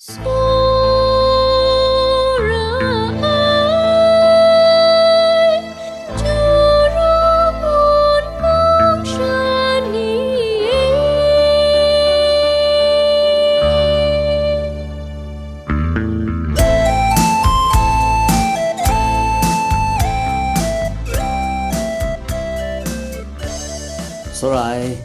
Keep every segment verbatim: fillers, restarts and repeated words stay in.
Tsawra ai, Juru ngun mung sha ni e. Tsawra ai,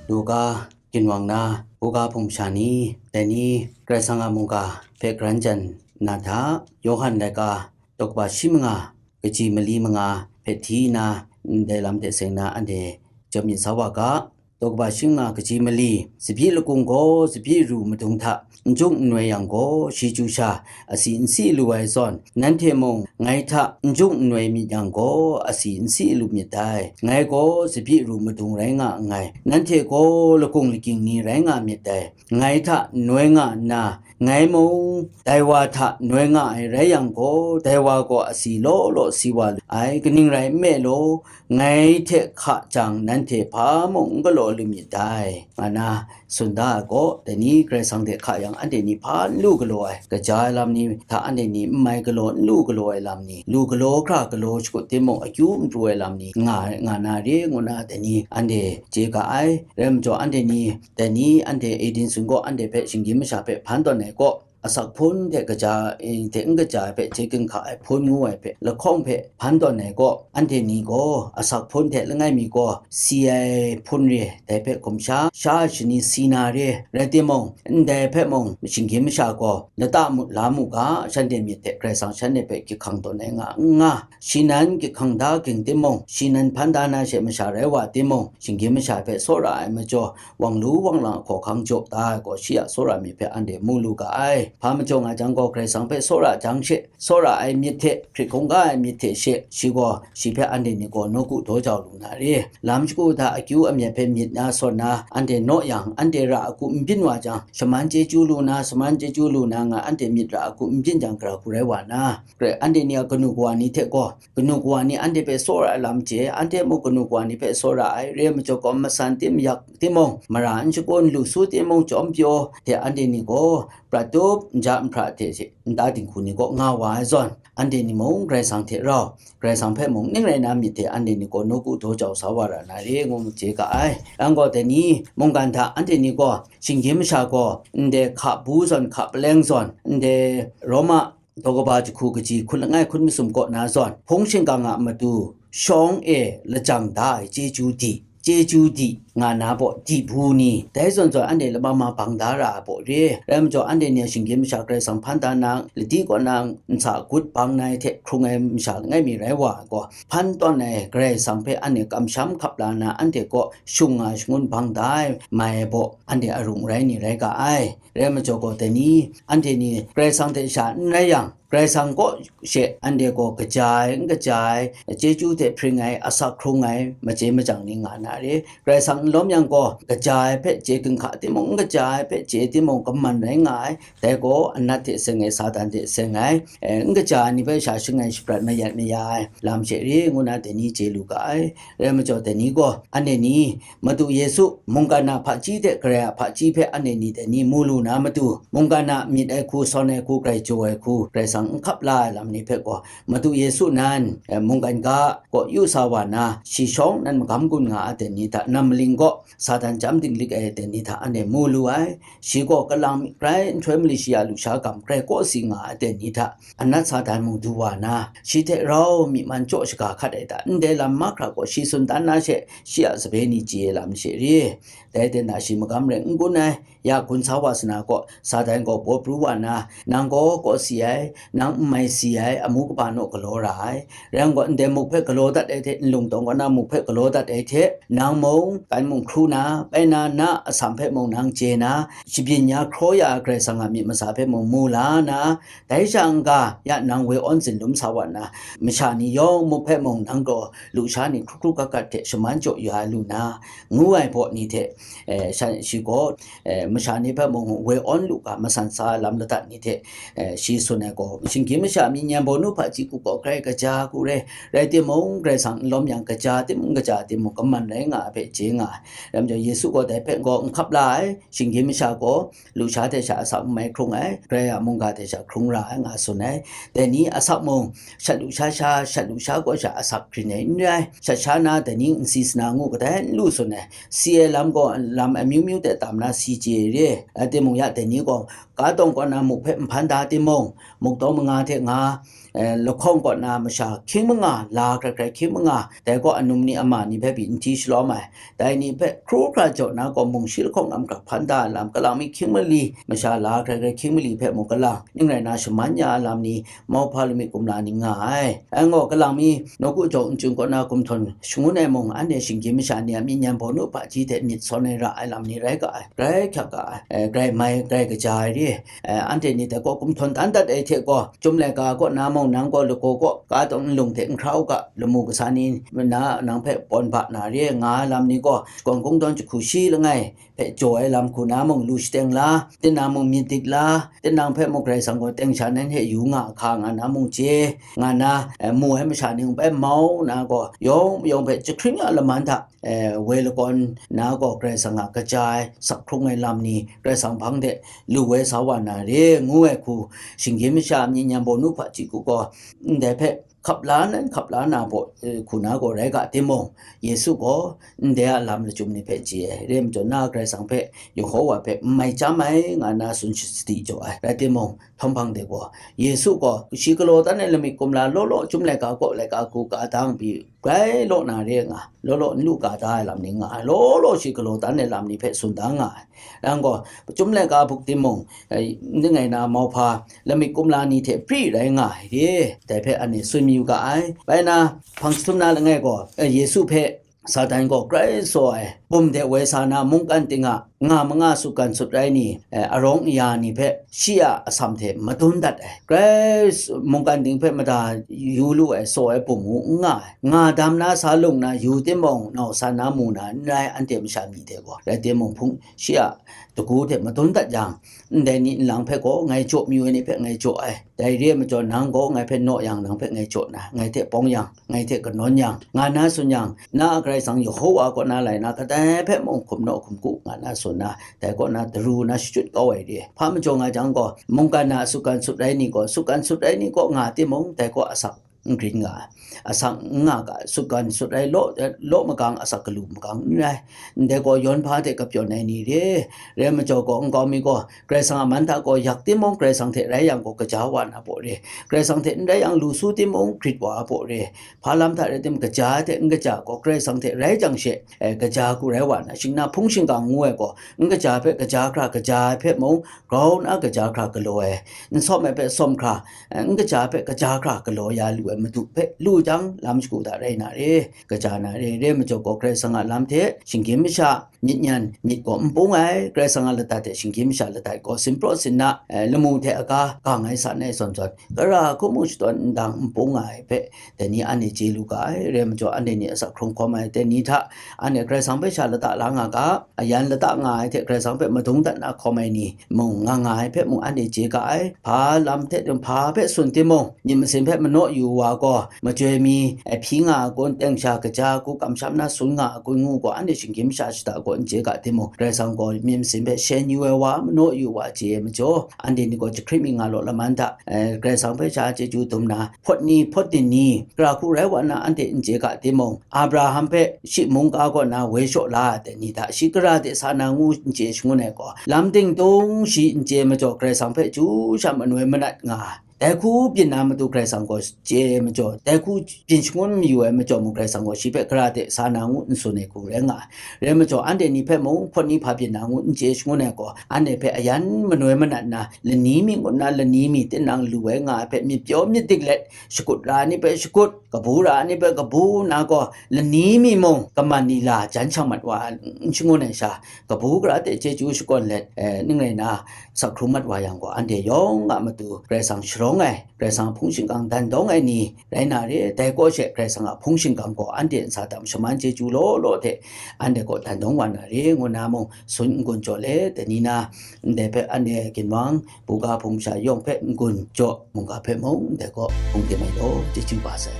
Luka ginwang na, hkungga hpung sha ni, dai ni, Karai Kasang a mungga hpe karan jan na hta, Yawhan laika, daw kaba shi manga, kaji mali manga hpe hti nna, ndai lam hte seng na anhte jawm myit sa wa ga, daw kaba shi manga kaji mali, tsabyi lakung gaw tsabyi ru madung hta n jung n noi yang gaw, shi chyu sha, asi n si lu ai zawn, nanhte mung ngai hta n jung n noi myit yang gaw, asi n si lu myit dai. Ngai gaw tsabyi ru madung rai nga nngai, nanhte gaw lakung lagying ni rai nga myit dai. Ngai hta n noi nga nna, ngai mung dai wa hta noi nga ai rai yang gaw, dai wa gaw asi law law si wa lu ai, kaning rai nme law, ngai hte hka jang nanhte hpa mung n galaw lu myit dai, nga na tsun da ai gaw, dai ni Karai Kasang hte hka yang anhte ni hpa n lu galaw ai, kaja ai lam ni hta anhte ni n mai galaw, n lu galaw ai lam ni, lu galaw hkra galaw shakut timung, akyu n pru ai lam ni nga, nga na re, ngu na dai ni anhte chye ga ai. Rai majaw, anhte ni dai ni anhte Eden sun gaw anhte hpe shinggyim masha hpe hpan tawn ai gaw, asak hpun hte kaja, eh, hte n kaja ai hpe chye ginhka ai hpun ngu ai hpe lahkawng hpe hpan tawn ai gaw, anhte ni gaw asak hpun hte langai mi gaw si ai hpun re, dai hpe hkum sha, sha shani si na re, rai timung, ndai hpe mung shinggyim masha gaw lata mut la mu ga, shanhte myit hte Karai Kasang shanhte hpe hkying hkang tawn ai nga n nga, shi nan hkying hkang da ging timung, shi nan hpan da na she masha rai wa timung, shinggyim masha hpe tsawra ai majaw, wang lu wang lang a hkawhkang jaw da ai gaw, shi a tsawra myit hpe anhte mu lu ga ai. Hpa majaw nga jang gaw, Karai Kasang hpe tsawra jang she, tsawra ai myit hte, hkrit hkungga ai myit hte she, shi gaw, shi hpe anhte ni gaw nawku daw jau lu na re. Lam shagu hta akyu amyat hpe myit na sawn na, anhte naw yang, anhte ra agu n byin wa jang, shaman chyeju lu na, shaman chyeju lu na nga, anhte myit ra agu n byin jang, gara hku rai wa na, Karai, anhte ni a kanu kawa ni hte gaw, kanu kawa ni anhte hpe tsawra ai lam chye, anhte mung kanu kawa ni hpe tsawra ai, re ai majaw gaw, masan tim yak timung, mara n shakawn lu su timung, chyawm pyaw hte anhte ni gaw prat tup, n ja n hpra hte she nta dinghku ni kaw nga wa ai zawn, anhte ni mung Karai Kasang hte rau, Karai Kasang hpe mung ning rai na myit hte anhte ni gaw nawku daw jau sa wa ra na re, ngu mu chye ga ai. Yang gaw, dai ni mungkan hta anhte ni gaw, shinggyim masha gaw, ndai hka bu zawn, hka paleng zawn, ndai Roma daw kaba jahku kaji hkun langai hkun masum kaw na zawn, hpung shingkang a matu shawng e lajang da ai chyeju di, chyeju di nga na baw, di bu ni, dai zawn zawn anhte lama ma bang da ra ai baw re. Rai majaw, anhte ni a shinggyim masha Karai Kasang hpan da na, ladi kaw na ntsa gut bang na ai hte hkrung ai masha langai mi rai wa ai gaw, hpan tawn ai Karai Kasang hpe anhte kamsham hkap la na, anhte kaw shung nga shangun bang da ai mai ai baw, anhte arung rai ni rai ga ai. Rai majaw gaw, dai ni, anhte ni Karai Kasang hte sha n rai yang, Karai Kasang kaw she anhte gaw kaja ai, n kaja ai, chyeju hte hpring ai, asak hkrung ai, machye majang ni nga na re. Karai Kasang n lawm yang gaw, kaja ai hpe chye ginhka timung, n kaja ai hpe chye timung, kaman rai nga ai. Dai gaw anat hte seng ai, Satan hte seng ai, eh, n kaja ai ni hpe sha shangai shaprat mayat maya ai lam she re, ngu na dai ni chye lu ga ai. Rai majaw, dai ni gaw, anhte ni, Madu Yesu, mungkan a hpaji hte Karai a hpaji hpe anhte ni dai ni mu lu na matu, mungkan a myit ai hku, sawn ai hku, grai jaw ai hku, Karai Kasang n hkap la ai lam ni hpe gaw, Madu Yesu nan, eh, mungkan ga kaw yu sa wa na, shi shawng nan magam gun nga ai dai ni hta, nam maling gaw Satan chyam dinglik ai dai ni hta anhte mu lu ai. Shi gaw kalang myit grai nhtoi mali shi a lusha gam grai kaw si nga ai dai ni hta, anat Satan mung du wa na, shi hte rau myi man chyaw shaga hkat ai hta, ndai lam mahkra gaw shi tsun dan na she, shi a sape ni chye ai lam she re. Dai ten hta shi magam rai n gun ai, ya gun sa wa sa na gaw, Satan gaw baw pru wa na, nang gaw kaw si ai, nang n mai si ai, amu kaba naw galaw ra ai, rai yang gaw, ndai muk hpe galaw dat ai hte, nlung tawng kaw na muk hpe galaw dat ai hte, nang mung, kan mung hkru na, bai na, na atsam hpe mung nang chye na, shabyin ya hkraw ya ai Karai Kasang a myit masa hpe mung mu la na, dai sha n-ga, ya nang woi awn zinlum sa wa nna, masha ni yawng muk hpe mung nang gaw lusha ni hkru hkru gat gat hte shaman jaw ya lu na, ngu ai baw ni hte, eh, sha-, shi gaw, eh, masha ni hpe mung woi awn lu ga masan sa ai lam ladat ni hte, eh, shi tsun ai gaw, shinggyim masha myi nyan bawnu hpaji hku gaw grai kaja hku re, rai timung, Karai Kasang n lawm yang kaja timung, kaja timung, kaman rai nga ai hpe chye nga Ram jaw Yesu gaw dai hpe gaw n hkap la ai, shinggyim masha gaw lusha hte sha asak n mai hkrung ai, Karai a mungga hte sha hkrung ra ai nga tsun ai. Dai ni asak mung, shat lusha sha, shat lusha gaw sha asak hkrin ai n rai, shat sha na dai ni n si sana ngu kadai n lu tsun ai. Si ai lam gaw lam amyu myu de tam na si chye re, rai timung ya dai ni gaw, ka tawng kaw na muk hpe nhpan da timung, muk tawng manga hte nga, eh, lahkawng kaw na masha hkying manga, la hkrai hkrai hkying manga, dai gaw anum ni ama ni hpe pyi n hti shalawm ai. Dai ni hpe hkru hkra jaw na gaw mung shi lahkawng lam hkra hpan da ai lam, kalang mi hkying mali, masha la hkrai hkrai hkying mali hpe mung kalang, ning rai na shaman ya ai lam ni, mauhpa lamik kumla ni nga ai. Ango kalang mi, nawku jawng n-, chyun kaw na gumhtawn shangun ai mung, anhte shinggyim masha ni a myit nyan bawnu hpaji hte myit sawn ai ra ai lam ni rai ga ai, grai hkyak ga ai, eh, grai mai, grai kaja ai re. Eh, anhte ni dai gaw gumhtawn dan dat ai hte gaw, Chyum laika kaw na mung, nang gaw lagaw kaw ka tawng nlung hte n hkra u ga, lamu kasa ni na nang hpe pawn ba na re nga ai lam ni gaw, shakawn kungdawn jahku shi langai hpe jaw ai lam hku na mung lu shateng la, tinang mung myit dik la, tinang hpe mung Karai Kasang gaw teng sha nan hte yu nga hka nga na mung chye, nga na, eh, mu ai masha ni mung bai mau na gaw, yawng mayawng hpe jahkring a laman hta, eh, woi lakawn na gaw Karai Kasang a kaja ai, sak hkrung ai lam ni Karai Kasang hpang de lu woi sa wa na re, ngu ai hku, shinggyim masha a myit nyan bawnu hpaji hku gaw, ndai hpe hkap la nan hkap la na baw, eh, hku na gaw rai ga timung, Yesu gaw ndai a lam lachyum ni hpe chye ai, re ai majaw na Karai Kasang hpe, Yehowa hpe n mai chyam ai, nga na tsun sadi jaw ai. Rai timung, htawnghpang de gaw, Yesu gaw shi galaw dan ai lamik kumla law law, Chyum laika kaw laika hku ka dang pyi, grai law na re nga, law law n lu ka da ai lam ni nga ai, law law shi galaw dan ai lam ni hpe tsun da nga ai. Nang gaw, Chyum laika hpuk timung, eh, ning rai na mauhpa lamik kumla ni hte pri rai nga ai re, dai hpe anhte tsun mayu ga ai. Bai na, hpang jahtum na langai gaw, eh, Yesu hpe Satan gaw grai tsaw ai, bum de woi sa na mungkan ting a nga manga sutgan sut rai ni, eh, arawng aya ni hpe shi a atsam hte madun dat ai, grai s-, mungkan ting hpe mada yu lu ai, tsaw ai bum mung n nga ai. Nga dam na sa lung na yu timung, nau san na mu na n rai, anhte masha myi hte gaw, rai timung hpung shi a dagu hte madun dat yang, ndai ni nlang hpe gaw ngai jaw mayu ai ni hpe ngai jaw ai. Dai re ai majaw, nang gaw ngai hpe naw yang, nang hpe ngai jaw na, ngai hte pawng yang, ngai hte kanawn yang, nga na tsun yang, na a Karai Kasang Yehowa kaw na lai na, kadai hpe mung hkum naw hkum ku, nga na tsun na, dai kaw na daru na shachyut kau ai re. Hpa majaw nga jang gaw, mungkan na sutgan sut rai ni gaw, sutgan sut rai ni kaw nga timung, dai kaw asak n grin nga ai. Asak n nga ga, sutgan sut rai law, law magang, asak galu magang n rai. Ndai gaw yawn hpa hte kapyawn ai ni re. Re ai majaw gaw, nkau mi gaw, Karai Kasang a man hta gaw yak timung, Karai Kasang hte rai yang gaw, kaja wa na baw re. Karai Kasang hte n rai yang lu su timung, grit wa a baw re. Hpa lam hta rai tim, kaja hte n kaja gaw, Karai Kasang hte rai jang she, eh, kaja hku rai wa na, shing na hpung shingkang ngu ai gaw, n kaja hpe kaja hkra kaja ai hpe mung, grau na kaja hkra galaw ai, n sawm ai hpe sawm hkra, eh, n kaja hpe kaja hkra galaw ya lu ai Madu hpe lu jang, lam shagu hta rai na re, kaja na re, re ai majaw gaw, Karai Kasang a lam hte shinggyim masha myit nyan myit gaw n pung ai, Karai Kasang a lata hte shinggyim masha lata gaw sinpraw sinna, eh, lamu hte aga gang ai san ai zawn zawn, gara hku mung shadawn n dang n pung ai hpe, dai ni anhte chye lu ga ai. Re ai majaw, anhte ni asak hkrung hkawm ai, dai ni hta anhte Karai Kasang hpe sha lata la nga ga, ayan lata nga ai hte Karai Kasang hpe madung dat na hkawm ai ni mung nga nga ai hpe mung anhte chye ga ai. Hpa lam hte hpa hpe tsun timung, myit masin hpe manaw yu wa gaw, majoi mi, eh, hpyi nga a kun, teng sha kaja hku kamsham na tsun nga a kun ngu gaw, anhte shinggyim masha shada gaw n chye ga timung, Karai Kasang gaw myit masin hpe shen yu ai wa, manaw yu wa chye ai majaw, anhte ni gaw jahkrit mi nga law laman hta, eh, Karai Kasang hpe sha chyeju dum na, hpawt ni, hpawt din ni, gara hku rai wa na anhte n chye ga timung, Abraham hpe shi mungga kaw na woi shaw la ai dai ni hta, shi gara de sa na ngu n chye shangun ai gaw, lam ting tung shi n chye majaw, Karai Kasang hpe chyu sha manoi manat nga ai. Dai hku byin na matu Karai Kasang gaw chye majaw, dai hku byin shangun mayu ai majaw mung, Karai Kasang gaw shi hpe gara de sa na ngu n tsun ai hku rai nga ai. Rai majaw, anhte ni hpe mung hpawt ni hpa byin na ngu n chye shangun ai gaw, anhte hpe ayan manoi manat na, lani mi ngut na lani mi tinang lu ai nga ai hpe myit pyaw myit dik let, shakut ra ai ni hpe shakut, kabu ra ai ni hpe kabu na gaw, lani mi mung kaman ni la jan shang mat wa n shangun ai sha, kabu gara hte chyeju shakawn let, eh, ning rai na, sak hkrum mat wa yang gaw, anhte yawng a matu Karai Kasang sharawng ai, Karai Kasang hpung shingkang dan dawng ai ni rai na re. Dai kaw she Karai Kasang a hpung shingkang gaw anhte nsa dam shaman chyeju law law hte anhte kaw dan dawng wa na re, ngu na mung, sun n-gun jaw let, dai ni na, ndai hpe anhte ginwang, buga hpung sha yawng hpe n-gun jaw, mungga hpe mung ndai kaw hpung tim ai law, chyeju ba sai.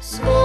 Tsawra